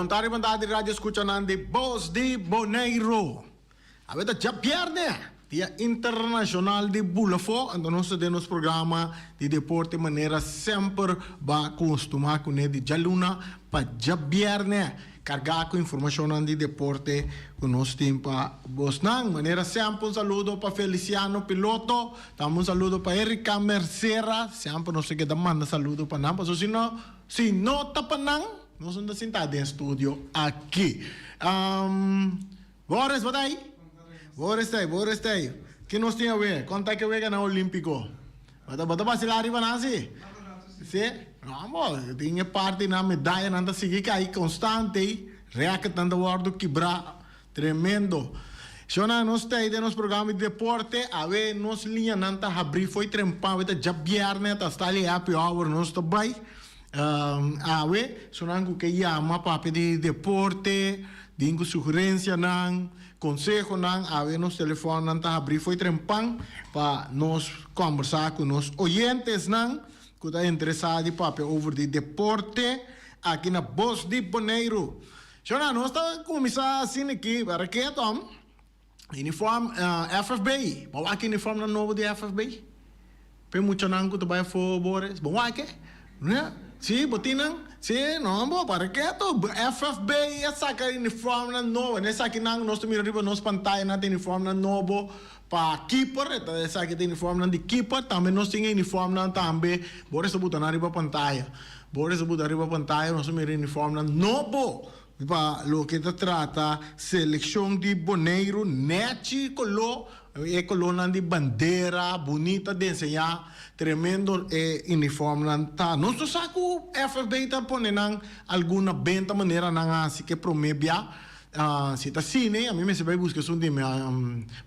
Bon tardi, bon tardi radio escuchanan di Bos di Boneiru. Awe ta djabierne, dia internacional di Bulafó, anto nos ta den nos programa di deporte manera semper ba costuma cune di djaluna pa djabierne. Carga cu informacionnan di deporte cu nos tin pa bosnan. Manera semper un saludo pa Feliciano Piloto, tambe un saludo pa Erika Mercera, semper nos ta keda manda saludo pa nan, pasobra si no, si no ta pa nan, nos no ta sinta den studio aki. Boris, bo ta ei? Boris ta ei, Boris ta ei. Ki nos tin awe? Kon ta ke weganan Olimpico? Bo ta, bo ta basila riba nan si? Si? No, bo, tin e partinan, medayanan ta sigui kai constante ei, recordnan ta wordo kibra, tremendo. Shona, nos ta ei den nos programa di deporte, awe nos liñanan ta habri fo'i trempan, awe ta djabierne, ta style happy hour nos ta bai. Awe, esunnan ku ke yama papia di deporte, bin ku sugerensianan, konsehonan, awe nos telefònnan ta habrí fo'i trempan pa nos kòmbersá ku nos oyentesnan ku ta interesá di papia over di deporte aki na Bos di Boneiru. Shona, nos ta kuminsá asina aki, raket òm, Uniform FFB. Bo wak uniformnan nobo di FFB? P'e muchanan ku ta bai afó Boris. Bo wak e? Ya. Si, bo tin nan? Si, no bo para ketu. FFB a saka uniformnan nobo. En esakinan nos ta mira riba nos pantaya nan ta uniformnan nobo pa keeper. Esaki ta uniformnan di keeper. Tambe nos tin e uniformnan tambe. Boris ta buta nan riba pantaya. Boris ta buta riba pantaya nos ta mira uniformnan nobo. Pa loke ta trata selekshon di Boneiru nèchi koló, e kolónan di bandera bunita deseñá, tremendo e unifòrmnan ta. Nos no sa ku FFB ta pone nan algun na benta manera nan a hasi ke promé bia. Si ta asina, ami mester bai buska esun di mi.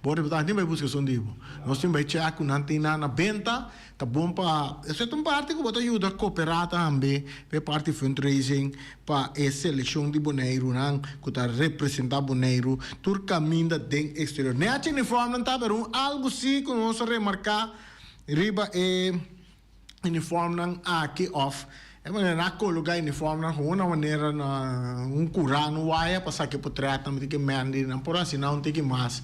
Bo reportahe tin bai buska esun di bo. Nos tin bai chèk ku nan tin nan na benta. Ta bon pa esei ta un parti ku bo ta yuda koperá tambe pa e parti fundraising pa e selekshon di Boneirunan ku ta representá Boneiru tur kaminda den eksterior. Nèchi uniformnan ta pero un algu si ku nos a remarká riba e uniformnan aki òf e manera nan a kologá uniformnan gewoon na manera na un kurá no waya pa saka e potrètnan mi tin ke mèndi nan por hasi nan un tiki mas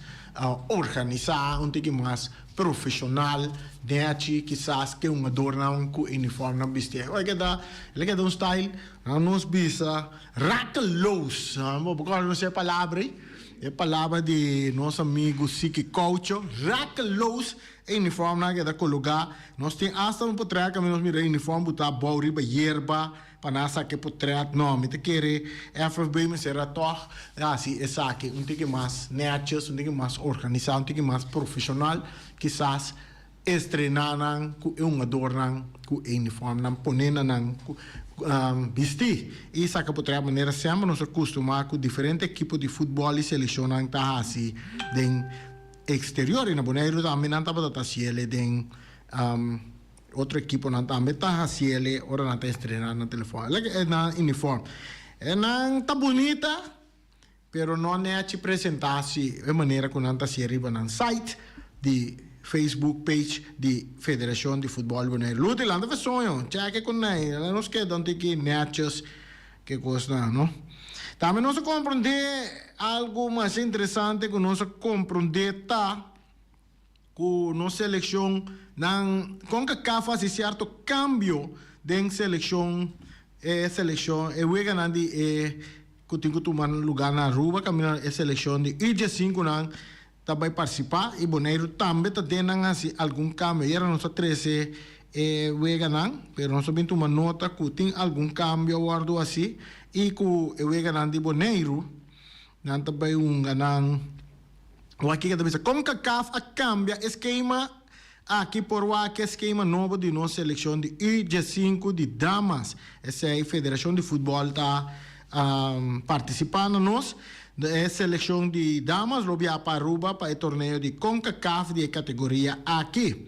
organisá un tiki mas profesional nechi kisas ke un adornan ku uniformnan bisti e keda el a keda un style nan nos bisa rakeloos bo por konosé e palabra ei e palabra di nos amigu Siki Koucho rakeloos e uniformnan a keda kologa nos tin asta un potrèt kaminda nos mira e uniform bo ta bou riba yerba Pa nan sa ke potret no mi ta kere FFB mester a tog hasi esaki un tiki mas netjes, un tiki mas organisa, un tiki mas profesional, kisas estrena nan ku e hungadornan ku e uniformnan pone na nan bisti i saka potret manera semper nos a kustuma ku diferente ekipo di futbol i selekshonnan ta hasi den eksterior i na Boneiru tambe nan tabata ta hasiel den. Otro ekiponan tambe ta hasiel ora nan ta estrená nan telefòn. E nan uniform. E nan ta bunita, pero no nechi presentá si e manera ku nan ta hasié riba nan site di Facebook page di Federashon di Futbòl Boneiru. Luti, lanta fe soño, chèke ku nan, laga nos keda un tiki nètjes ke kosnan, no? Tambe nos a komprondé algu masha interesante ku nos a komprondé ta. Ku nos selekshon nan Concacaf a hasi sierto kambio den selekshon e selekshon e weganan di e ku tin ku tuma luga na Aruba kaminda e selekshon di U diesinku nan ta bai partisipá i Boneiru tambe ta den nan hasi algun kambio. Ayera nos a trese e weganan pero nos a bin tuma nota ku tin algun kambio a wòrdu hasi i ku e weganan di Boneiru nan ta bai hunga nan. Wak kiko ta bisa, Concacaf a cambia e skema aki por wak e skema nobo di nos seleccion di U diesinku di damas. Esey Federacion di Futbol ta participa na nos. E seleccion di damas lo bia pa Aruba pa e torneo di Concacaf di e categoria aki.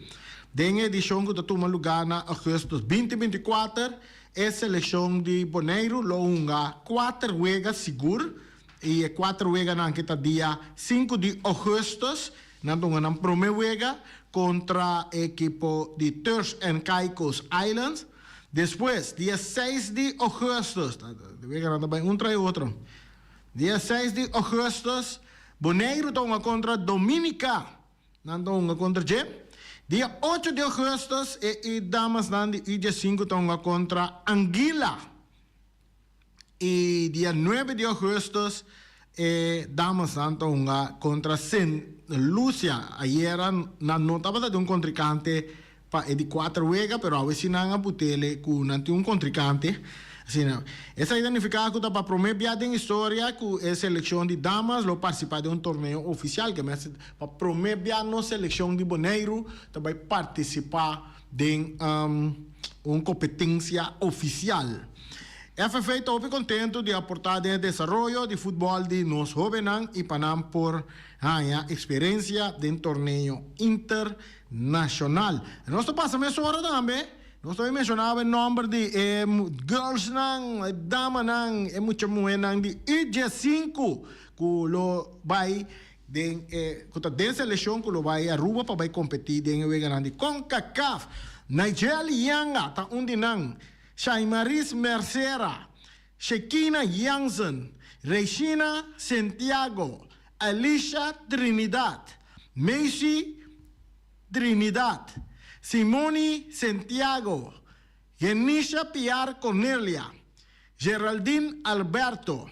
Den e edicion cu ta tuma lugar na augustus 2024, e seleccion di Boneiru lo hunga kuater wega sigur. I e kuater weganan ki ta dia sinku di ougùstùs, nan ta hunga nan promé wega kontra e ekipo di Turks and Caicos Islands. Despues, dia seis di ougùstùs, e weganan ta bai un tras e otro. Dia seis di ougùstùs, Boneiru ta hunga kontra Dominica. Nan ta hunga kontra dje. Dia ocho di ougùstùs, e i damasnan di U diesinku ta hunga kontra Anguilla. I dia nuebe di ougùstùs, e damasnan ta hunga kontra Sint Lucia. Ayera nan no tabata den un kontrinkante pa e di kuater wega, pero awe si nan a butele ku nan tin un kontrinkante. Asina, esaki ta nifiká ku ta pa promé bia den historia ku e selekshon di damas lo partisipá den un torneo ofisial. Ke mester pa promé bia nos selekshon di Boneiru ta bai partisipá den un kompetensia ofisial. FFA ta hopi kontentu di aportá den e desaroyo di futbòl di nos hóbennan i pa nan por haña eksperensia den torneo internashonal. Nos ta pasa mesora tambe, nos ta menshoná e nòmber di e girlsnan, e damanan, e mucha muhénan di U diesinku ku lo bai den e ku ta den selekshon ku lo bai Aruba pa bai kompetí den e weganan di Concacaf. Nigel Yanga ta un di nan, Shaimaris Mercera, Shekina Jansen, Regina Sentiago, Alicia Trinidad, Macy Trinidad, Simoni Sentiago, Genisha Piar Cornelia, Geraldine Alberto,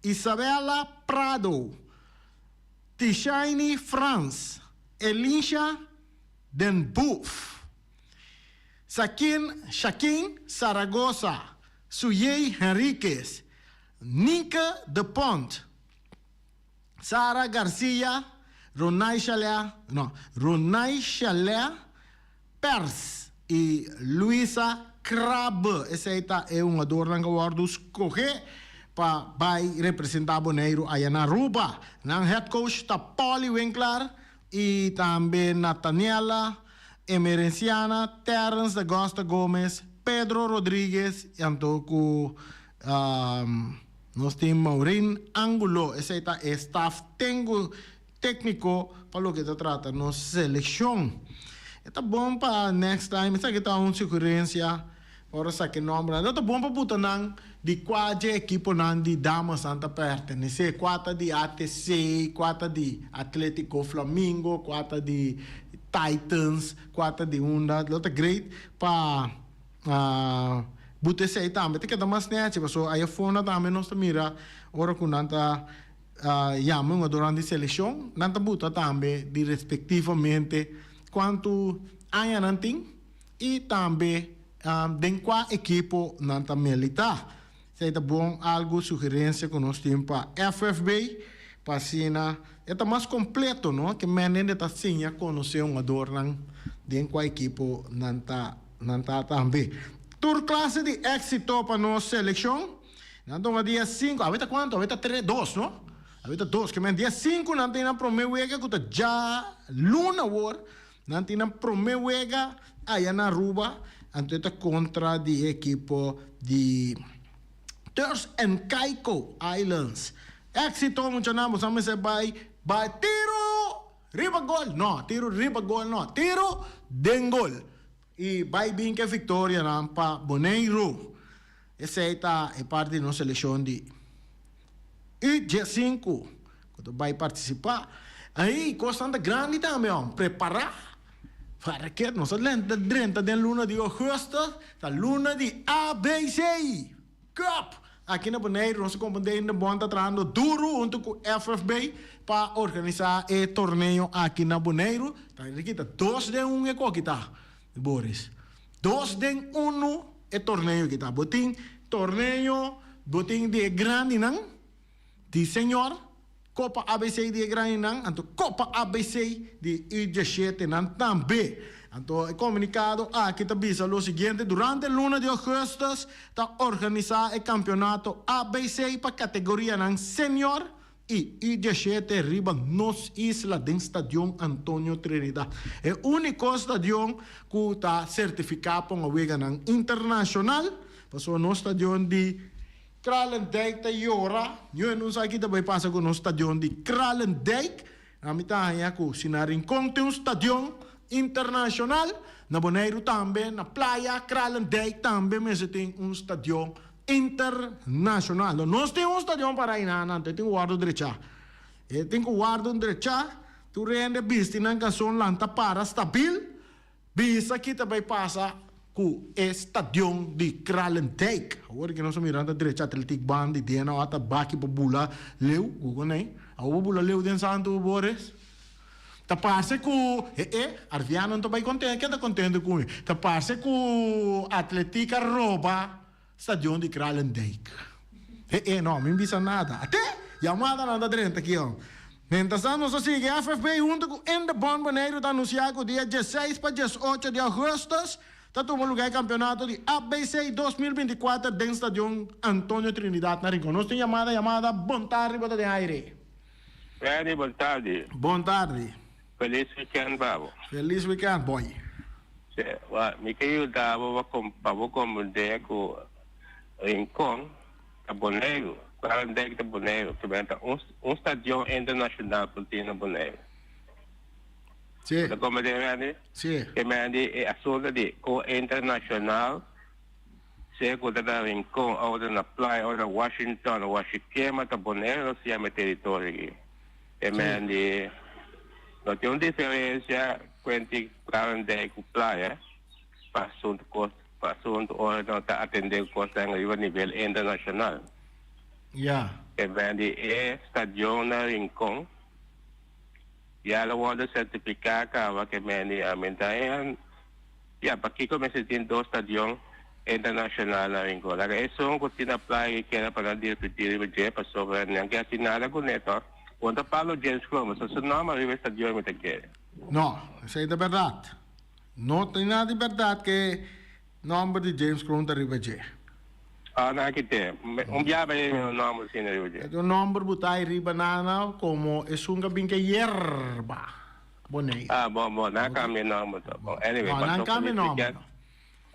Isabella Prado, Tishaini Frans, Elisha Den Boef, Sakin Shakin Saragoza, Suyey Henriquez, Nike de Pont, Sara Garcia, Ronay Shalea, no, Ronay Shalea Pers y Luisa Krabbe. Esey ta e hungadornan cu a wordo scoge pa bay representa Boneiru aya na Aruba. Nan head coach ta Polly Winklaar y tambe Nathaniela Emerenciana, Terrence da Gosta Gomez, Pedro Rodriguez y anto cu nos tin Maureen Angulo. Esey ta e staff tengo Tékniko pa loke ta trata nos selekshon. E ta bon pa next time, esaki ta un sugerensia ora saki nòmbernan, lo ta bon pa buta nan di kua dje ekiponan di damasnan ta pertenesé, kua ta di ATC, kua ta di Atletico Flamingo, kua ta di Titans, kua ta di unda. Lo ta great pa buta esei tambe. Ta keda mas nèchi pasobra ayafona tambe nos ta mira ora ku nan ta. Yama un durante di selekshon, nan ta buta tambe di respektivamente kuantu aña nan tin i tambe den kua ekipo nan ta militá. Esei ta bon algu sugerensia ku nos tin pa FFB pa asina e ta mas kompleto no ke men hende ta siña konosé hungadornan den kua ekipo nan ta nan ta tambe. Tur klase di éksito pa nos selekshon. Nan tuma dia sinku, awe ta kuantu? Awe ta tres, dos, no? Awe ta dos, ke men dia sinku nan tin nan prome wega ku ta djaluna awor, nan tin nan prome wega aya na Aruba, anto e ta kontra di e ekipo di Turks and Caicos Islands. Éksito muchanan, boso a mester bai bai tiro riba gol, no, tiro riba gol no, tiro den gol i bai bin ke viktorianan pa Boneiru. Esei ta e parti di nos selekshon di U diesinku ku ta bai partisipá. Ei, kosnan ta grandi tambe hòm. Prepará. Para ke nos a drenta den luna di ougùstùs, ta luna di ABC Cup. Aki na Boneiru nos a komprendé hende bon ta trahando duru huntu ku FFB pa organisá e torneo aki na Boneiru. Ta rikita dos den un e koki ta, Boris. Dos den unu e torneo ki ta. Bo tin torneo, bo tin di e grandinan, di señor, Copa ABC di e grandinan, anto Copa ABC di U dieshetenan tambe. Anto e comunicado aki ta bisa lo siguiente, Durante luna di augustus ta organisa e campeonato ABC pa categorianan senior, I i diashete riba nos isla den Stadion Antonio Trinidad, e úniko stadion ku ta sertifiká pa un weganan internashonal, pasobra nos stadion di Kralendijk ta yora. Yo no sa ki ta bai pasa ku nos stadion di Kralendijk. Ami ta haña ku si na Rincon tin un stadion. internashonal, na Boneiru tambe, na Playa Kralendijk tambe mester tin un stadion internashonal. Nos tin un stadion para einan, anto e tin ku wòrdu drechá. E tin ku wòrdu drechá, tur hende bisti nan kason lanta para stabil, bisa ki ta bai pasa ku e stadion di Kralendijk. Awor ki nos a mira nan ta drecha Atletiek Baan di den awa ta baki pa bula leu, ku kon ei? Awor bo bula leu den Santu Boris? Ta parse ku e e Arviano no ta bai kontento, ken ta kontento ku mi? Ta parse ku Atletiek a roba Stadion di Kralendijk. E e no, mi bisa nada. Ate! Yamadanan ta drenta aki awo. Mientrastant nos ta sigui, FFB hunto ku Indebon Boneiru ta anunsiá ku dia dieseis pa diesocho di augustus ta tuma lugá e kampeonato di ABC 2024 den Stadion Antonio Trinidad na Rincon. Nos tin yamada, yamada, bon tardi bo ta den aire. Freddy, bon tardi. Bon tardi. Felis weekend pa bo. Felis weekend boy. Si, wa, mi ke yuda bo pa pa bo komprendé ku Rincon ta Boneiru, Kralendijk ta Boneiru, kiba ta un un stadion internashonal por tin na Boneiru. Si. Bo ta komprendé Randy? Si. Ke men di e asuntu di ku internashonal, sea ku ta na Rincon òf ta na Playa òf na Washington òf Washikema ta Boneiru nos yama e teritorio aki. E men di no tin un diferencia cuenti Kralendijk cu Playa pa asunto cos pa asunto ora nan ta atende cu cosnan riba nivel internacional. Ya. E men di e stadion na Rincon ya lo wordo certifica caba ke men di a e ya pakico mester tin dos stadion internacional na Rincon. Laga esun cu tin na Playa y keda pa nan discuti riba dje pasobra nan ke haci nada cu ne to. Bo ta Pablo James Kroon, pasobra su nomber riba e stadion mi ta kere. No, esey ta berdad. No tin nada di berdad cu e nomber di James Kroon ta riba dje. Ah, nan a kite. Un biaha bay e nomber asina riba dje. E ta un nomber bu ta ay riba nana como esun cu a bin ke yerba Boneiru. Ah, bon, bon. Nan a cambia e nomber to. Bon, anyway, No, nan pasobra cambia e di nomber.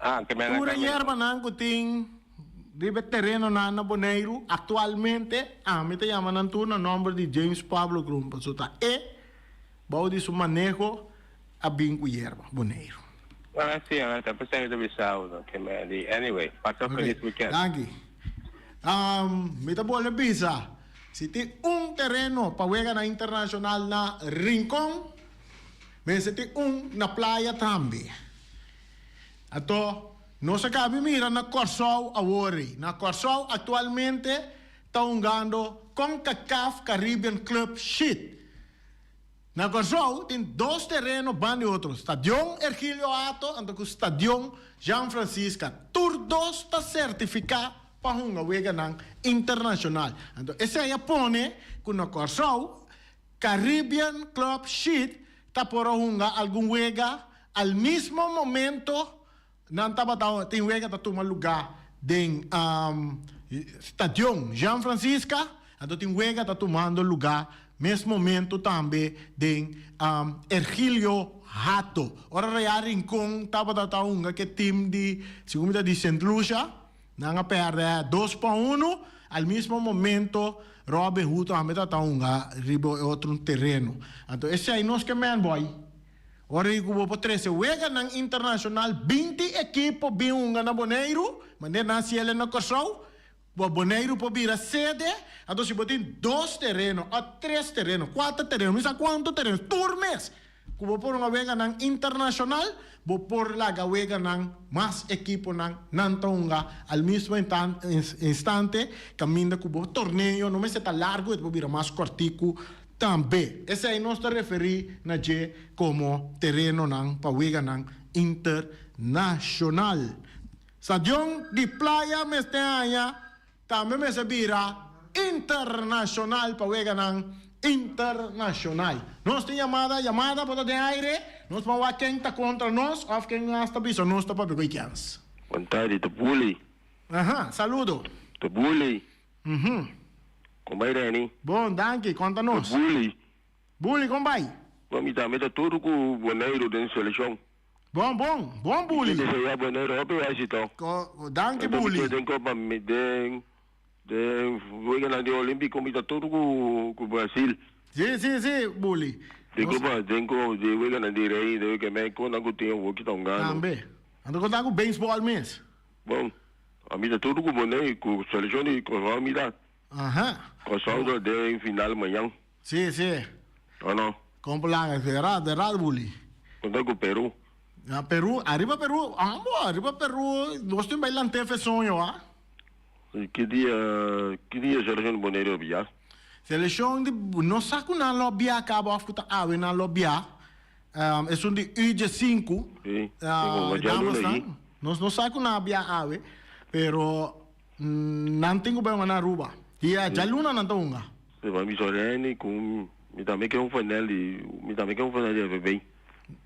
Ah, ke mena Tur e kambia. yerbanan ku tin riba e terenonan na Boneiru aktualmente, ami ta yama nan tur na nòmber di James Pablo Kroon, pasobra ta e bou di su maneho a bin ku yerba Boneiru. Ah, si, ah, ta pensá mi ta bisa bo no, ke mena di, anyway, pasa un Ok, felis weekend. danki. Mi ta bolbe bisa, si tin un tereno pa weganan internashonal na Rincon, mester tin un na Playa tambe. Anto, nos a kabi mira na Kòrsou awor ei. Na Kòrsou aktualmente ta hungando Concacaf Caribbean Club Shit. Na Kòrsou tin dos tereno ban di otro, Stadion Ergilio Hato anto ku Stadion Jean Francisca. Tur dos ta sertifiká pa hunga weganan internashonal. Anto esei a pone ku na Kòrsou Caribbean Club Shit ta por a hunga algun wega al mismo momento nan tabata tin wega ta tuma luga den Stadion Jean Francisca, anto tin wega ta tumando luga mes momento tambe den Ergilio Hato. Ora Real Rincon tabata ta hunga ke team di segun mi ta di Sint Lucia nan a perde 2-1, al mismo momento Robin Hood tambe ta ta hunga riba e otro tereno. Anto esei nos ke men boy. Ora di ku bo por trese weganan internashonal 20 ekipo bin hunga na Boneiru, manera nan hasi el na Kòrsou, bo Boneiru por bira sede, anto si bo tin dos tereno òf tres tereno, kuater tereno, mi sa kuantu tereno, tur mes ku bo por hunga weganan internashonal, bo por laga weganan mas ekiponan nan ta hunga al mismo instante kaminda ku bo torneo no mester ta largu, e ta por bira mas kòrtiku Tambe, esei nos ta referí na dje komo terenonan pa weganan internashonal. Stadion di Playa mester haña tambe mester bira internashonal pa weganan internashonal. Nos tin yamada, yamada por ta den aire, nos por wak ken ta kontra nos òf ken asta bisa nos ta papia ku e kèns. Bon tardi, ta Bully. Aha, saludo. Ta Bully. Mhm. Kon bai Renny? Bon, danki. Konta nos. Bully. Bully, kon bai? Bon, mi tambe ta tur ku Boneiru den selekshon. Bon, bon. Bon, Bully. Mi ke deseá Boneiru hopi éksito. Ko, danki, Bully. Mi ke den Kopa, mi den. Den weganan di Olímpiko mi ta tur ku ku Brasil. Si, si, si, Bully. Den Copa, den ko den weganan di Rey, den wega Mexico nan ku tin awor ki ta hungando. Tambe. Anto kon ta ku baseball mes? Bon, ami ta tur ku Bonaire, ku selekshon di Kòrsou mi ta. Aha. Kòrsou ta den final mañan. Si, si. O no? Kon por laga, de raad, Bully. Kon ta ku Peru? Na Peru, ariba Peru, ambo, ariba Peru, nos tin bai lant'é fe soño, ah. Ki dia, ki dia selekshon di Boneiru a bia? Selekshon di, no sa ku nan lo bia kaba òf ku ta awe nan lo bia. Esun di U diesinku. Sí, e damas nan, nos no sa ku nan a bia awe, pero nan tin ku bai hunga na Aruba. Dia djaluna nan ta hunga. Sí, pa mi Soreni ku mi tambe ke un fanel di, mi tambe ke un fanel di FFB.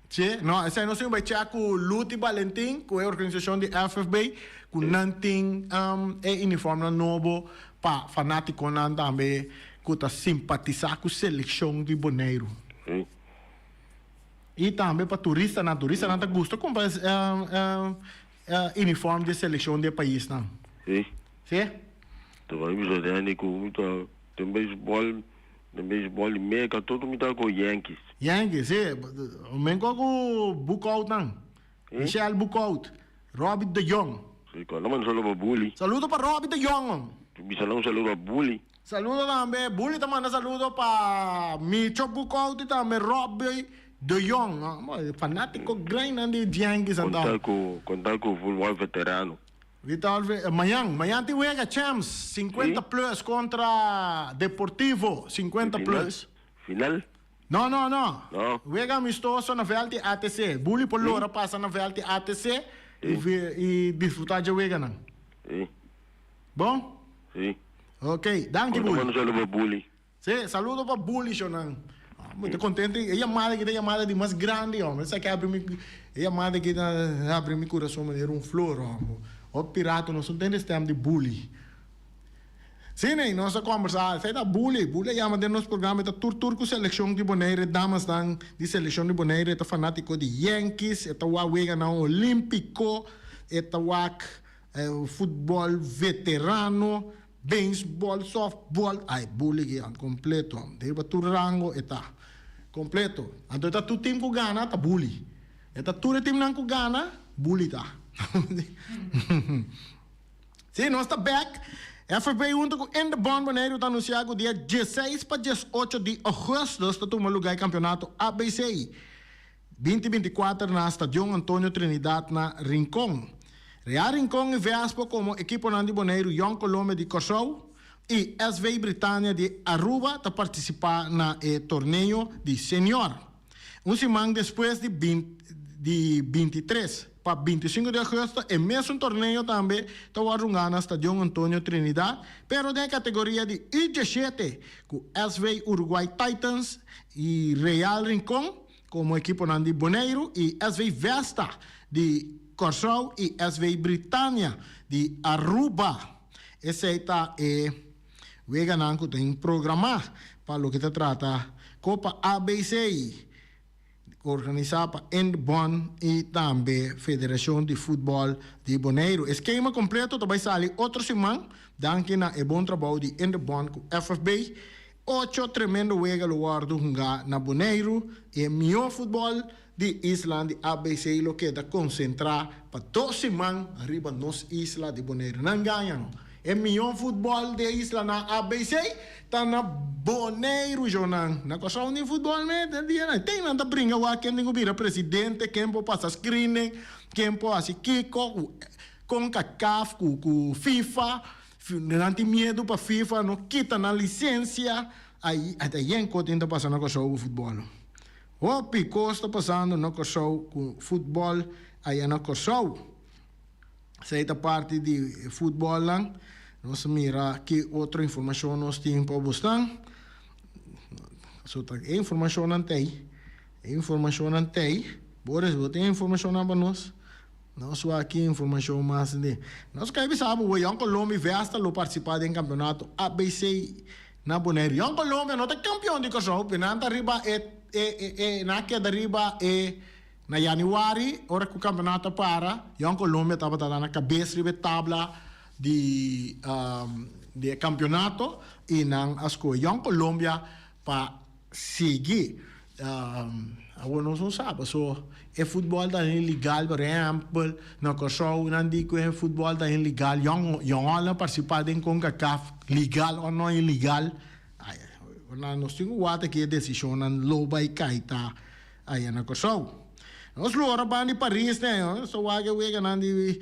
Sí, no, esei nos tin bai check ku Luti Balentin, ku e organisashon di FFB, ku nan tin e uniformnan nobo pa fanatikonan tambe ku ta simpatisá ku selekshon di Boneiru. Sí. I tambe pa turistanan, turistanan ta gusta kumpra uniform di e selekshon di e paisnan. Sí. Sí? Ta bai bisa Danny ku mi ta den beisbòl. Den beisbòl di Merka tur mi ta ku Yankees. Yankees, si. Men ko ku Boekhoudt nan. Michel Boekhoudt, Robbie de Jong. Si, kòrda manda saludo pa Bully. Saludo pa Robbie de Jong. Bisa nan un saludo pa Bully. Saludo tambe, Bully ta manda saludo pa Micho Boekhoudt y tambe Robbie de Jong. Fanátiko grannan di Yankees anto. Konta ku, konta ku futbòl veterano. Vital ve, mañan, mañan tin wega Champs 50 plus contra Deportivo 50 plus. Final? No, no, no. No. Wega amistoso na veld di ATC. Bully por lora pasa na veld di ATC y ve, y disfruta dje weganan. Sí. Bon? Sí. Ok, danki Bully. Manda un saludo pa Bully. Sí, saludo pa Bully shonan. Mi ta contento, e yamada aki ta yamada di mas grandi hombre. Esaki abri mi, e yamada aki ta abri mi curason manera un flor hombre. Hopi rato nos no tende stem di Bully. Sí nee, nos a combersa, esei ta Bully. Bully a yama den nos programa, e ta tur tur cu seleccion di Bonaire, e damasnan di seleccion di Bonaire, e ta fanatico di Yankees, e ta wak weganan olimpico, e ta wak futbol veterano. Beisbòl, sòftbòl, ai buli ki an kompleto. Riba tur rango e ta kompleto. Anto e ta tur tim ku gana ta buli. E ta tur e timnan ku gana, buli ta. Sí, nos ta bèk. FFB hunto ku Indebon Boneiru ta anunsiá ku dia dieseis pa diesocho di ougùstùs ta tuma lugá e kampionato ABC. 2024 na Stadion Antonio Trinidad na Rincon. Real Rincon y Vespo como ekiponan di Boneiru, Jong Colombia di Kòrsou y SV Britannia di Aruba ta participa na e torneo di senior. Un siman despues di di 23 pa 25 di agosto e mesun torneo tambe ta wòrdu hungá na Stadion Antonio Trinidad pero den e categoria di U 17 cu SV Uruguay Titans y Real Rincon komo ekiponan di Boneiru y SV Vesta di Kòrsou y SV Britannia di Aruba. Esei ta e weganan ku tin programá pa loke ta trata Kopa ABC organisá pa Indbon y tambe Federashon di Futbòl di Boneiru. E skema kompleto ta bai sali otro siman danki na e bon trabou di Indbon ku FFB. Ocho tremendo wega lo wòrdu hungá na Boneiru i e mihó futbòl di islan di ABC lo keda konsentrá pa dos siman riba nos isla di Boneiru. Nan gaña no. E mihó futbòl di e islanan ABC ta na Boneiru, shownan. Na Kòrsou ni futbòl me den dia nan. Ten nan ta bringa wak ken tin ku bira presidente, ken por pasa screening, ken por hasi kiko ku Concacaf, ku FIFA. Nan tin miedu pa FIFA no kita nan lisensia. Ai ta yen kos tin ta pasa na Kòrsou ku futbòl. Hopi kos ta pasando na Kòrsou ku futbòl aya na Kòrsou. Esei ta parti di e futbòlnan. Nos a mira ki otro informashon nos tin pa bosnan. So ta e informashonnan ta ei. E informashonnan ta ei. Boris, bo tin e informashonnan pa nos? Nos wak ki informashon mas di. Nos kai bisa bo ku Jong Colombia Vesta lo partisipá den kampeonato ABC na Boneiru. Jong Colombia no ta kampeon di Kòrsou, pero nan ta riba e e e nan a keda riba e na yanüari ora ku kampeonato a para Jong Colombia tabata na kabes riba e tabla di. di e campeonato y nan a scoge Jong Colombia pa sigui. Awor nos no sa paso e futbol ta ilegal por ehempel na Kòrsou nan di ku e futbol ta ilegal Jong Jong Holland a participa den Concacaf legal o no ilegal ay nos tin ku wak aki e desishonnan lo bai kai ta aya na Kòrsou. Nos lo ora ban di Paris ne nos ta wak e weganan di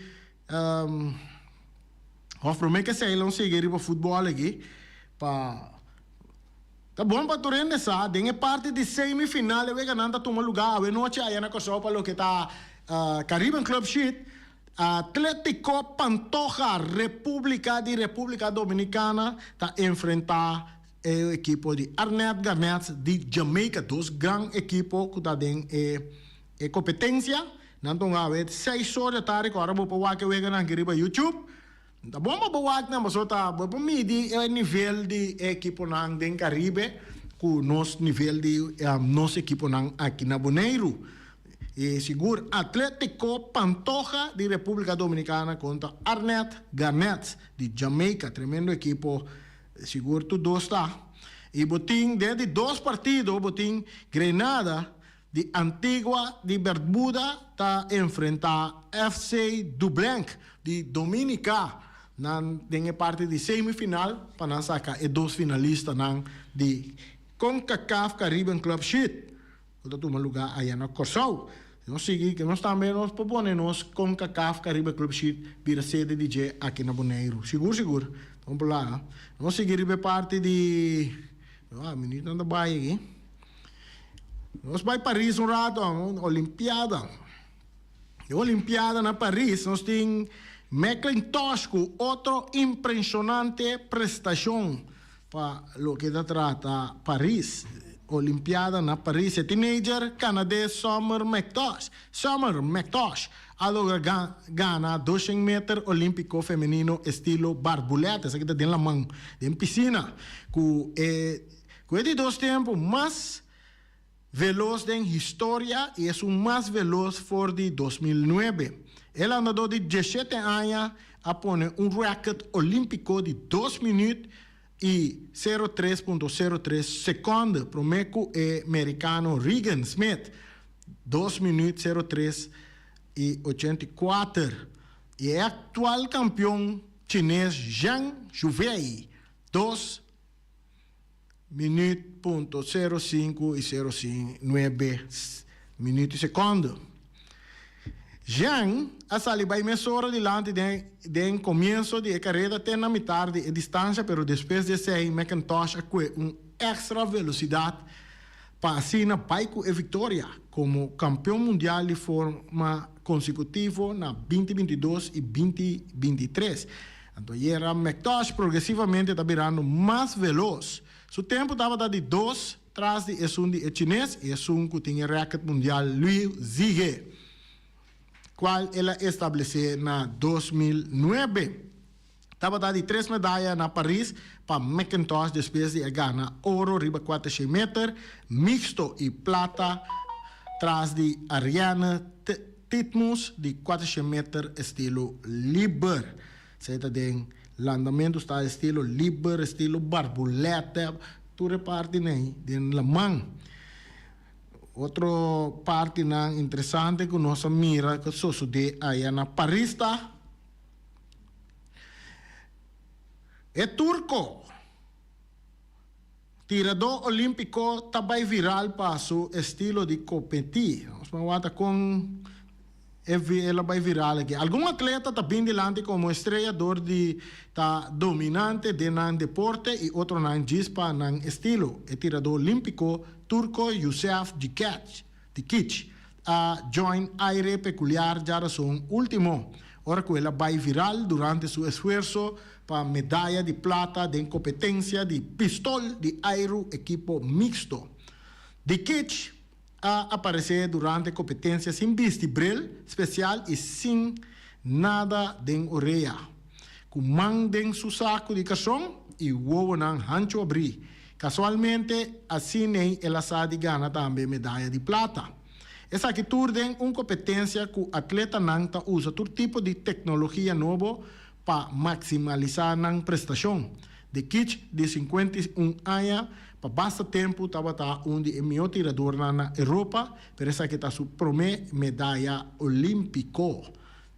Of prome ke Ceylon sigui riba futbol aki pa Ta bon pa tur hende sa den e parti di semi final e weganan ta tuma luga awe nochi aya na Kòrsou pa loke ta Caribbean Club Sheet Atletico Pantoja Republica di Republica Dominicana ta enfrenta e ekipo di Arnett Garnets di Jamaica dos gran ekipo ku ta den e E kompetensia nan ta un awe seis or di atardi ku ora bo por wak e weganan aki riba YouTube. Ta bon pa bo wak nan pasobra ta bo por midi e nivel di e ekiponan den Karibe ku nos nivel di nos ekiponan aki na Boneiru. I sigur Atletico Pantoja di Republika Dominikana kontra Arnett Garnets di Jamaica. Tremendo ekipo sigur tur dos ta. I bo tin den di dos partido bo tin Grenada Di Antigua di Berbuda ta enfrentá FC Dublenk di Dominica nan den e parti di semifinal pa nan saka e dos finalistanan di Concacaf Caribbean Club Sheet ku ta tuma lugá aya na Kòrsou. Nos sigui ke nos tambe nos por pone nos Concacaf Caribbean Club Sheet bira sede di dje aki na Boneiru. Sigur sigur. Bon por laga. Nos sigui riba e parti di, ah minuutnan ta bai aki. Nos bai Paris un rato, Olimpiada. E Olimpiada na Paris nos tin McIntosh ku otro impreshonante prestashon pa loke ta trata Paris. Olimpiada na Paris e teenager Kanades Summer McTosh, Summer McTosh, a logra gana doshen meter olímpiko femenino estilo barbulèt, esaki ta den laman, den pisina, ku e Ku e di dos tempu mas velos den historia i esun mas velos for di 2009. E landadó di diesshete aña a pone un rèkòrt olímpiko di dos minüt i sero tres punto sero tres sekònde promé ku e merikano Regan Smith, dos minüt sero tres i 84, i e aktual kampion chines Zhang Juvei, dos Minuut punto sero sinku i sero nuebe minuut i sekondo. Jean a sali bai mesora dilanti den den komienso di e kareda te na mitar di e distansha pero despues di esei McIntosh a kue un èkstra velosidat pa asina bai ku e viktoria komo kampeon mundial di forma konsekutivo na 2022 i 2023. Anto ayera McTosh progresivamente ta birando mas velos. Su tempu tabata di dos tras di esun di e chines i esun ku tin e rèkòrt mundial Liu Zige, kual el a establesé na 2009. Tabata di tres medaya na Paris pa McIntosh despues di a gana oro riba kuatershen meter mixto i plata tras di Ariane Titmus di kuatershen meter estilo liber. Esei ta den landamentu sta estilo liber, estilo barbulètè, tur e partinan ei den laman. Otro partinan interesante ku nos a mira ku a sosodé aya na Paris ta e turko. Tiradó olímpiko ta bai viral pa su estilo di kompetí. Nos por wak kon el a bai viral aki. Algun atleta ta bin dilanti komo estrea dor di ta dominante den nan deporte i otronan djis pa nan estilo. E tiradó olímpiko turko Yusef Dikic a join aire pekuliar djarason último, ora ku el a bai viral durante su esfuerso pa medaya di plata den kompetensia di pistol di airu ekipo mixto. Dikic a aparesé durante kompetensia sin bisti bril spesial i sin nada den orea, ku man den su saku di karson i wowonan hanchu abrí. Kasualmente, asin'ei el a sa di gana tambe medaya di plata. Esaki tur den un kompetensia ku atletanan ta usa tur tipo di teknologia nobo. pa maksimalisá nan prestashon. Dekic, di 51 aña, pa basta tempu tabata un di e mihó tiradornan na Europa, pero esaki ta su promé medaya olímpiko.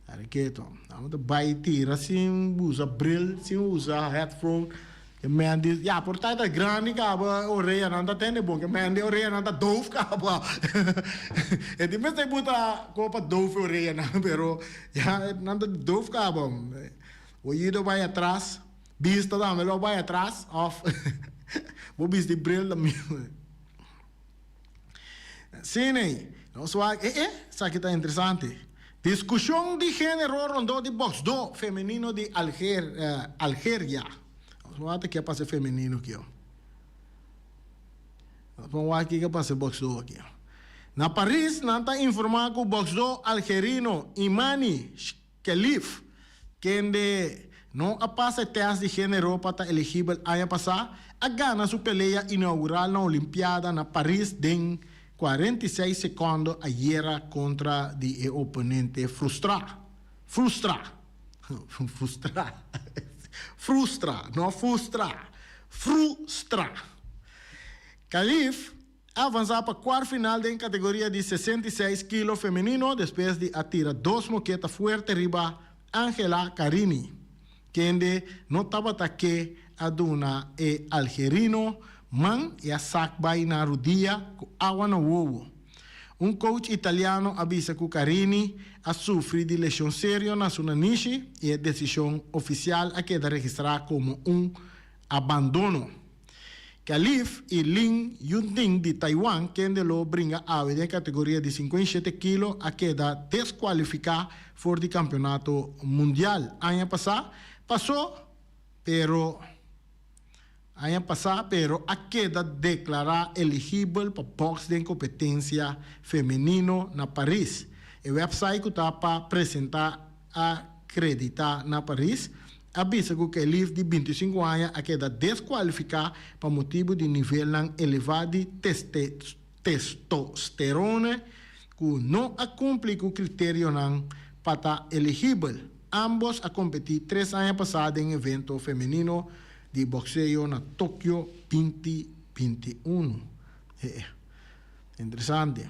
Areketo, nan ta bai tira sin usa bril, sin usa headphone. Ke men di, ya, por ta ta grandi kaba oreanan ta tende bon, ke men di oreanan ta doof kaba. E tin mester buta ko pa doof e oreanan, pero ya nan ta doof kaba. Oido bai atras, bista tambe lo bai atras, of bo bisti bril tambe. Sí, nee. Nos wak, eh, eh, esaki ta interesante. Diskushon di género rondó di bòksdó femenino di Alger, Algeria. Nos wak ta ke pasa e femenino aki. Nos pon wak kiko pasa e bòksdó aki. Na Paris nan ta informá ku bòksdó algerino Imani Khelif, kende no a pasa e tèst di género pa ta eligibel aña pasá, a gana su pelea inaugural na Olimpiada na Paris den 46 sekondo ayera kontra di e oponente frustrá. Frustrá. Frustrá. Frustra, no fustrá. Frustrá. Khelif a avansa pa kuart final den kategoria di 66 kilo femenino despues di a tira dos moketa fuerte riba Angela Carini, kende no tabata ke a duna e algerino man i a sak bai na rudia ku awa na wowo. Un coach italiano a bisa ku Carini a sufri di leshon serio na su nanishi i e desishon ofisial a keda registrá komo un abandono. Khalif i Lin Yunting di Taiwan, kende lo bringa awe den kategoria di 57 kilo, a keda deskualifiká for di kampeonato mundial aña pasá pasó, pero aña pasá pero a keda deklará eligibel pa bòks den kompetensia femenino na Paris. E wèpsait ku ta pa presentá akreditá na Paris, a bisa ku Khelif di 25 aña a keda deskualifiká pa motibu di nivelnan elevá di testosterone ku no a kumpli ku kriterionan pa ta eligibel. Ámbos a kompetí tres aña pasá den evento femenino di bokseo na Tokio 2021. Interesante.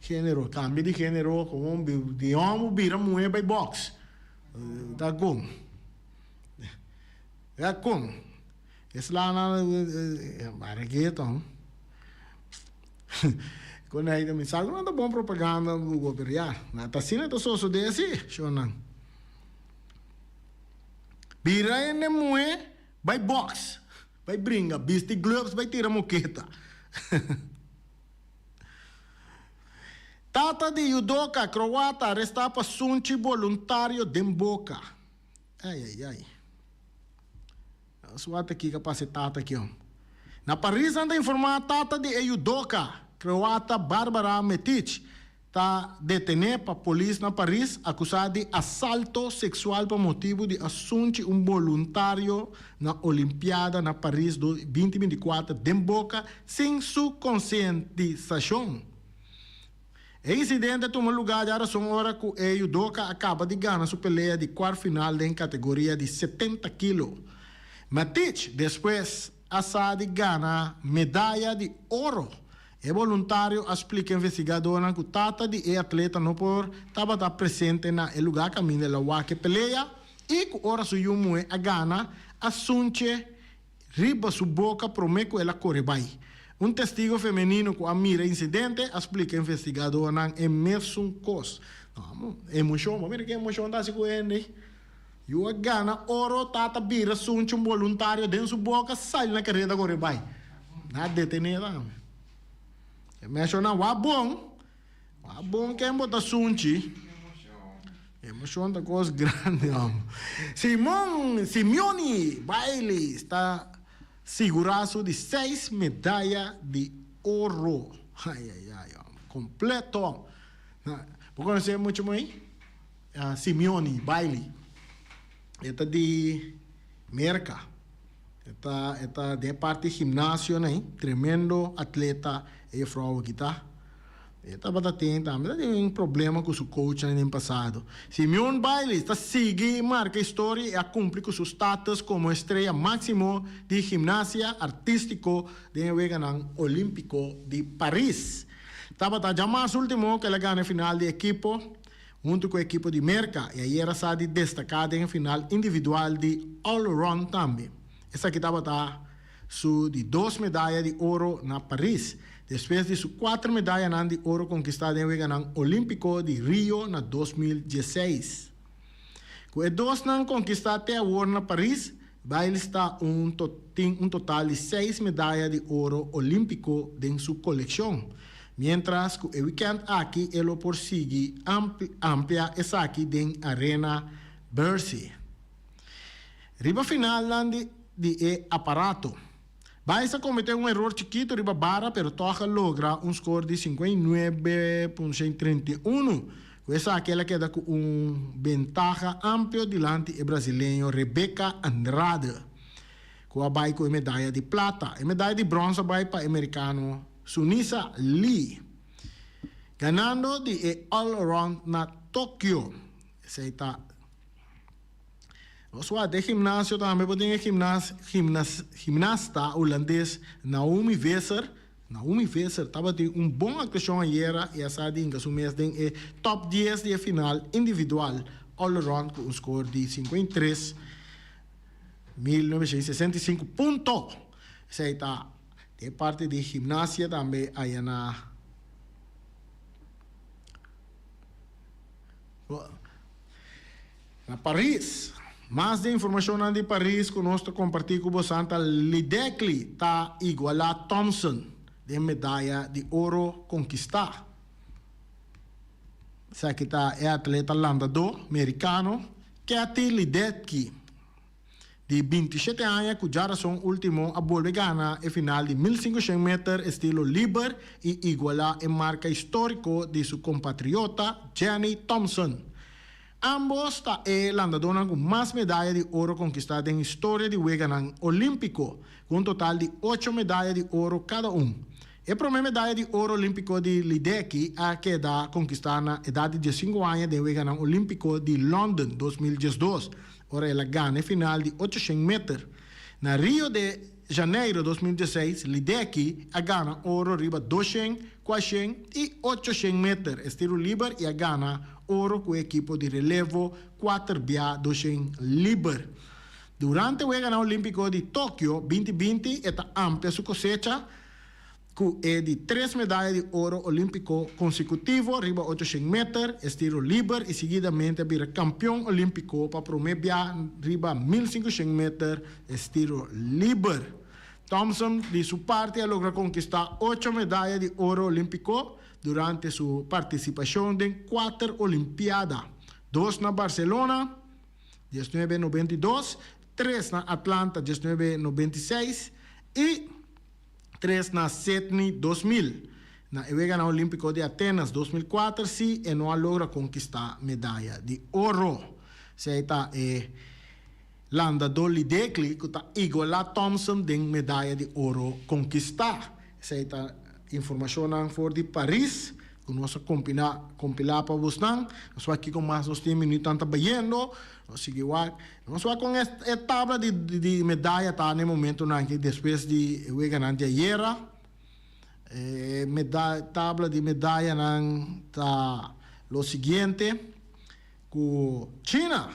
Género, kambio di género, komo di hòmber bira muhé bai bòks. Ta kon. Ta kon. Es lana bareketon. Kon ei ta mi sa ku nan ta bon propaganda Hugo, pero ya, na ta asina ta sosodé si, shonnan. Bira hende muhé bai bòks, bai bringa, bisti gloves bai tira moketa. Tata di judoka kroata arestá pa sunchi boluntario den boka. Ai ai ai. Nos wak kiko a pasa e tata aki hom. Na Paris nan ta informá tata di e judoka kroata Barbara Metic ta detené pa polis na Paris akusá di asalto seksual pa motibu di a sunchi un boluntario na Olimpiada na Paris 2024 den boka sin su konsientisashon. E insidente a tuma lugá djarason ora ku e judoka a kaba di gana su pelea di kuart final den kategoria di 70 kilo. Matic despues a sa di gana medaya di oro. E boluntario a splika investigadornan ku tata di e atleta no por tabata presente na e lugá kaminda el a wak e pelea i ku ora su yu muhé a gana a sunche riba su boka promé ku el a kore bai. Un testigo femenino ku a mira e insidente a splika investigadornan e mesun kos. Emoshon, bo mira ke emoshon ta hasi ku hende. Yu a gana oro, tata bira sunchi un boluntario den su boka sali na kareda kore bai. Nan a detené tambe. E menshoná, Wak bon, wak bon ken bo ta sunchi. Emoshon ta kos grandi hòmber. Simon Simeoni Biles ta sigurá su di seis medaya di oro. Ai ai ai hòmber, kompleto. Bo konosé muchu moei? Simeoni Biles. E ta di Merka. E ta e ta den e parti gimnasio nei. Tremendo atleta e jefrou aki ta. E tabata tin tambe ta tin un problema ku su coachnan den pasado. Simone Biles ta sigui marka historia i a kumpli ku su status komo estrea máksimo di gimnasia artístiko den e Weganan Olímpiko di Paris. Tabata djamars último ku el a gana e final di ekipo huntu ku e ekipo di Merka i ayera sa di destaká den e final individual di all-around tambe. Esaki tabata su di dos medaya di oro na Paris, despues di su kuater medayanan di oro konkistá den Weganan Olímpiko di Rio na 2016. Ku e dosnan konkistá te awor na Paris, Biles ta un tin un total di seis medaya di oro olímpiko den su kolekshon, miéntras ku e wikènt aki e lo por sigui amplia esaki den Arena Bercy. Riba finalnan di di e aparato, Biles a kometé un eror chikitu riba bara pero tòg a logra un skor di 59.31. Ku esaki el a keda ku un bentaha amplio dilanti e brasileño Rebeca Andrade, ku a bai ku e medaya di plata. E medaya di bròns a bai pa e merikano Sunisa Lee, ganando di e all-around na Tokio. Esei ta Nos wak den gimnasio tambe bo tin e gimnasta hulandes Naomi Visser. Naomi Visser tabatin un bon aktuashon ayera i a sa di hinka su mes den e top dies di e final individual all-around ku un skor di 53.965 punto. Esei ta den e parti di gimnasia tambe aya na Na Paris. Mas di informashonnan di Paris ku nos ta kompartí ku bosan ta Lidekli ta igualá Thompson den medaya di oro konkistá. Esaki ta e atleta landadó merikano Katie Ledecky di 27 aña ku djarason último a bolbe gana e final di 1500 meter estilo liber i igualá e marka históriko di su kompatriota Jenny Thompson. Ambos ta e landadónan ku mas medaya di oro konkistá den historia di Weganan Olímpiko, ku un total di ocho medaya di oro kada un. E promé medaya di oro olímpiko di Ledecky a keda konkistá na edat di diesinku aña den Weganan Olímpiko di London 2012, ora el a gana e final di 800 meter. Na Rio de Janeiro 2016, Ledecky a gana oro riba 200, 400 i 800 meter estilo liber i a gana oro ku e ekipo di relevo kuater bia 200 liber. Durante Weganan Olímpiko di Tokio 2020 e ta amplia su kosecha ku e di tres medaya di oro olímpiko konsekutivo riba 800 meter estilo liber i seguidamente a bira kampion olímpiko pa promé bia riba 1500 meter estilo liber. Thompson di su parti a logra konkistá ocho medaya di oro olímpiko durante su partisipashon den kuater Olimpiada, dos na Barcelona, 1992, tres na Atlanta, 1996, i tres na Sydney, 2000. Na e Weganan Olímpiko di Atenas, 2004, sí e no a logra konkistá medaya di oro. Esei ta e landadó Ledecky ku ta igualá Thompson den medaya di oro konkistá. Esei ta informashonnan for di Paris ku nos a kompiná kompilá pa bosnan. Nos wak kiko mas nos tin minütnan ta bayendo. Nos sigui wak. Nos wak kon e tabla di di medaya ta na e momentunan aki despues di e weganan di ayera. E meda tabla di medayanan ta lo siguiente, ku China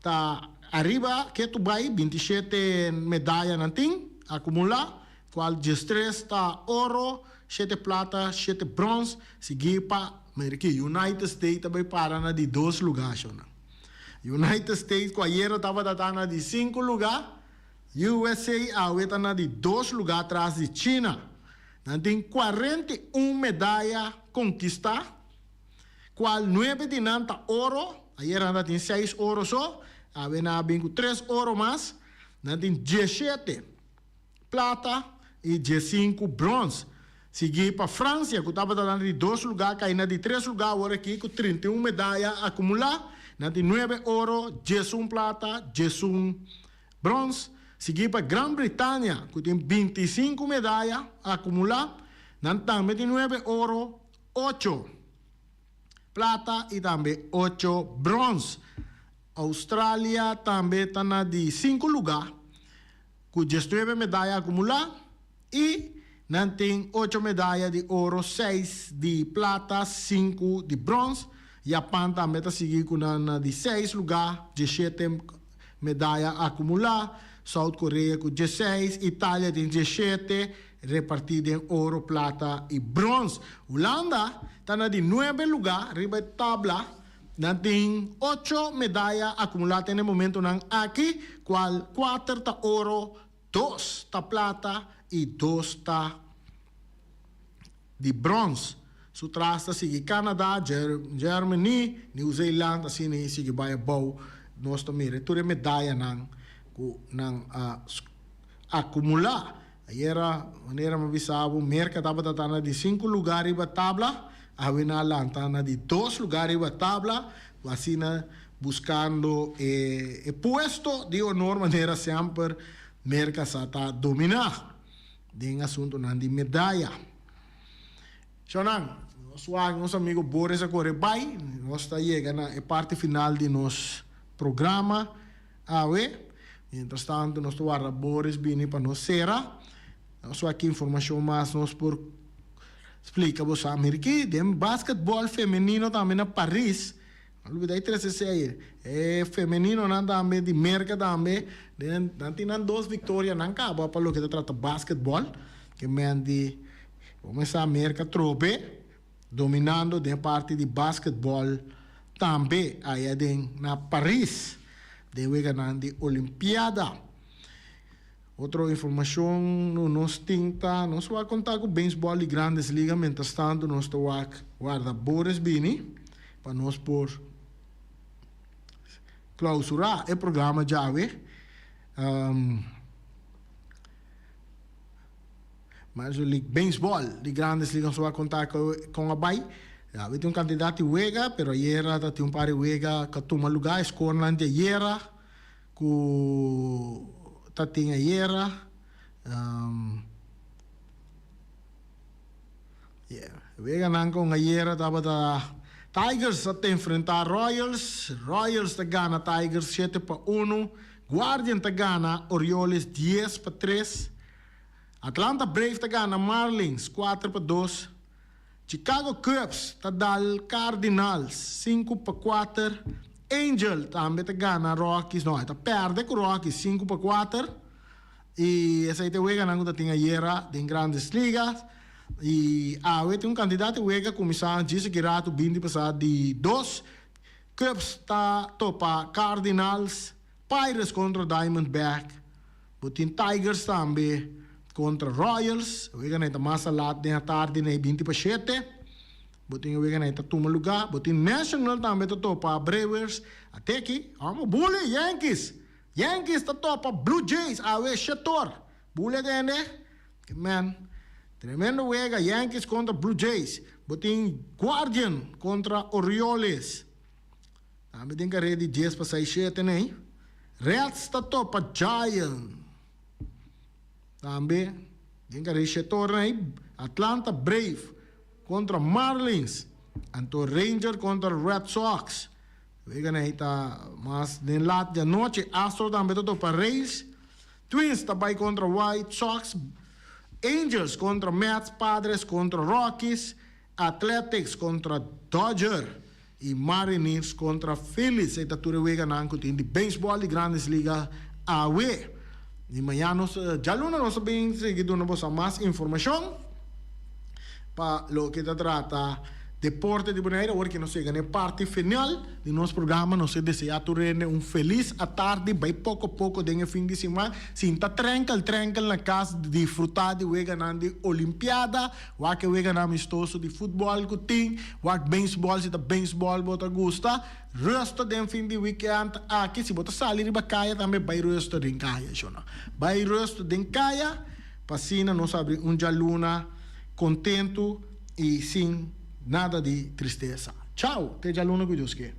ta ariba ketu bai 27 medaya nan tin akumulá, kual 13 ta oro, shete plata, shete brons, sigui pa Merki. United States ta bai para na di dos lugá shonnan. United States ku ayera tabata ta na di sinku lugá, USA awe ta na di dos lugá tras di China. Nan tin 41 medaya konkistá, kual nuebe di nan ta oro, ayera nan ta tin seis oro so, awe nan a bin ku tres oro mas, nan tin 17 plata i 15 brons. Sigui pa Fransia ku tabata na di dos lugá kai na di tres lugá awor aki ku 31 medaya akumulá, nan tin nuebe oro, 11 plata, 11 brons. Sigui pa Gran Britania ku tin 25 medaya akumulá, nan tambe tin nuebe oro, 8 plata y tambe 8 brons. Australia tambe ta na di 5 luga cu 19 medaya acumula y nan tin 8 medaya di oro, 6 di plata, 5 di brons. Japan tambe ta sigui cu nan na di 6 luga, 17 medaya acumula. South Korea cu 16, Italia tin 17, reparti den oro, plata y brons. Hulanda ta na di 9 luga riba e tabla. Nan tin 8 medaya acumula te na e momentonan aki, cual 4 ta oro, 2 ta plata y 2 ta di brons. Su tras ta sigui Canada, Germany, New Zealand, asina y sigui bay abou. Nos ta mira tur e medayanan cu nan a acumula. Ayera, manera mi a bisa bo, Merca tabata ta na di 5 lugar riba tabla, awe nan a lanta na di 2 lugar riba tabla, asina buscando e puesto di honor manera semper Merca sa ta domina den asuntonan di medaya. Shonan, nos wak nos amigo Boris a kore bai, nos ta yega na e parti final di nos programa awe. Mientras tanto nos ta warda Boris bini pa nos sera. Nos wak ki informacion mas nos por splica boso. Mira aki den basketball femenino tambe na Paris. No lubida e trece esey. E femeninonan tambe di Merca tambe den nan tin nan dos victoria nan caba pa loke ta trata basketball. Ke men di comenzá Merca trobe dominando den parti di basketball tambe aya den na Paris den weganan di Olimpiada. Otro informacion nu nos tin ta nos wak conta cu baseball di Grandes Liga mientras tanto nos ta wak warda Boris bini pa nos por clausura e programa djawe. Major League Baseball di Grandes Liga nos wak conta con a bay. Awe tin un cantidad di wega pero ayera ta tin un par di wega cu a tuma lugar e scorenan di ayera. Ku ta tin ayera. Yeah, weganan kon ayera tabata Tigers a ta enfrenta Royals, Royals ta gana Tigers 7-1, Guardian ta gana Orioles 10-3, Atlanta Brave ta gana Marlins 4-2, Chicago Cubs ta dal Cardinals 5-4, Angel tambe ta gana Rockies, no, e ta perde ku Rockies 5-4 i esei ta e weganan ku ta tin ayera den Grandes Ligas. I awe tin un kantidat di wega kuminsá djis aki ratu binti pasá di dos. Cubs ta topa Cardinals, Pirates kontra Diamondback. Bo tin Tigers tambe kontra Royals. E weganan ta mas alat den atardi na e binti pa shete. Bo tin e weganan ta tuma lugá. Bo tin National tambe ta topa Brewers. Ateki, amo Bully, Yankees! Yankees ta topa Blue Jays awe shetor. Bully a tende? Ke men. Tremendo wega, Yankees kontra Blue Jays. Bo tin Guardian kontra Orioles. Tambe tin carrera di 10 pa 6 shete nei. Reds ta topa Giant. Tambe den carrera shetor nei. Atlanta Brave contra Marlins. Anto Ranger contra Red Sox. Wega nei ta mas den laat di anochi. Astro tambe ta topa Rays. Twins ta bay contra White Sox. Angels contra Mets. Padres contra Rockies. Athletics kontra Dodger i Mariners kontra Phillies. Ei ta tur e weganan ku tin di beisbòl di Grandes Liga awe. I mañana nos, djaluna nos ta bin sigui duna boso mas informashon pa loke ta trata deporte di Bonaire. Awor ke nos yega na e parti final di nos programa, nos ta desea tur hende un felis atardi. Bai poko poko den e fin di siman. Sinta trènkel trènkel na kas, disfrutá di weganan di Olimpiada. Wak e weganan amistoso di futbòl ku tin, wak beisbòl si ta beisbòl bo ta gusta. Rusta den fin di wikènt aki, si bo ta sali riba kaya tambe bai rusta den kaya shona. Bai rusta den kaya pa asina nos abri un djaluna kontentu i sin nada di tristesa. Chao, te djaluna ku Dios ke.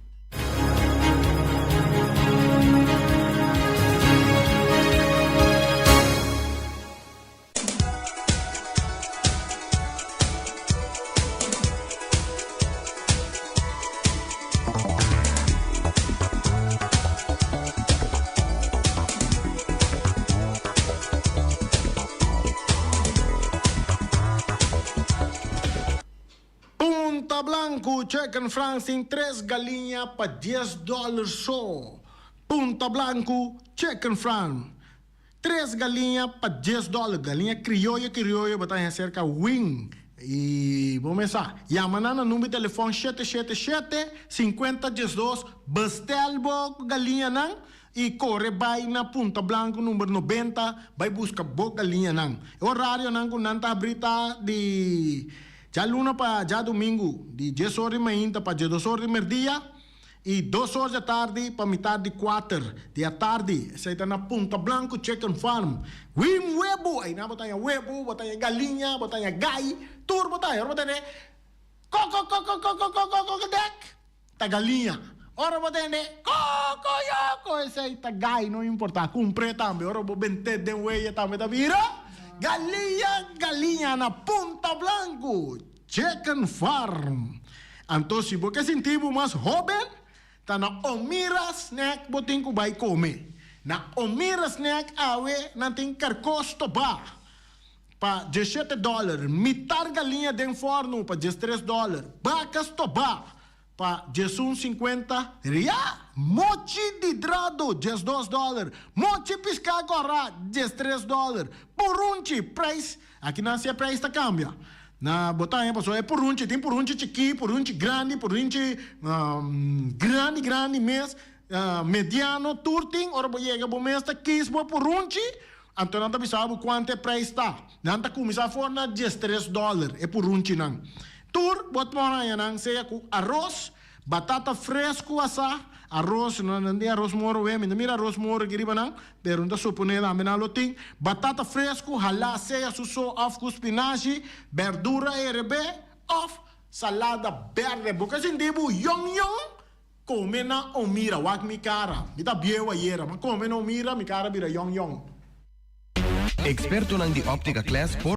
Blanco Chicken Farm tin tres galiña pa 10 dollar so. Punta Blanco Chicken Farm. Tres galiña pa 10 dollar. Galiña crioyo crioyo bo ta cerca Wing. Y bo mesa. Yama nan na number di telefon 777 5012. Bestel bo galiña nan. Y core bay na Punta Blanco number 90. Bay busca bo galiña nan. Horario nan cu nan ta habri ta di dialuna pa diadomingo. Di 10 or di mainta pa 2 or di merdia. Y 2 or di atardi pa mitar di 4 di atardi. Esey ta na Punta Blanco Chicken Farm. Wim Webu. Ey na bo ta haya webu, bo ta haya galiña, bo ta haya gai. Tur bo ta haya. Ora bo tende koko koko koko koko koko dek. Ta galiña. Ora bo tende koko yoko. Esey ta gai, no importa. Cumpre tambe. Ora bo bente den weye tambe ta bira. Galiña, galiña na Punta Blanco Chicken Farm. Anto, si bo ke sinti bo mas hoben, ta na Omira Snack bo tin ku bai kome. Na Omira Snack awe nan tin karkó stobá pa 17 dollar, mitar galiña den forno pa 13 dollar, baka stobá pa 11,50, ria, mochi di drado 12 dollar, mochi piská kòrá 13 dollar, purunchi prijs, aki nan si e prijs ta kambia. Na bo ta haña pasobra e purunchi tin purunchi chikí, purunchi grandi, purunchi grandi grandi mes, mediano, tur tin. Ora bo yega bo mes ta kis bo purunchi, anto nan ta bisa bo kuantu e prijs ta. Nan ta kuminsá for na 13 dollar e purunchinan. Tur bo por haña nan sea ku aros, batata fresku asá, aros, nan tin aros moro we, mi no mira aros moro aki riba nan, pero mi ta suponé tambe nan lo tin, batata fresku halá sea su so òf ku spinashi, bèrdura herebé òf salada bèrdè. Bo ke sinti bo yòn yòn? Kome na Omira, wak mi kara, mi ta bieu ayera, ma kome na Omira mi kara bira yòn yòn. Expertonan di Optica Class por.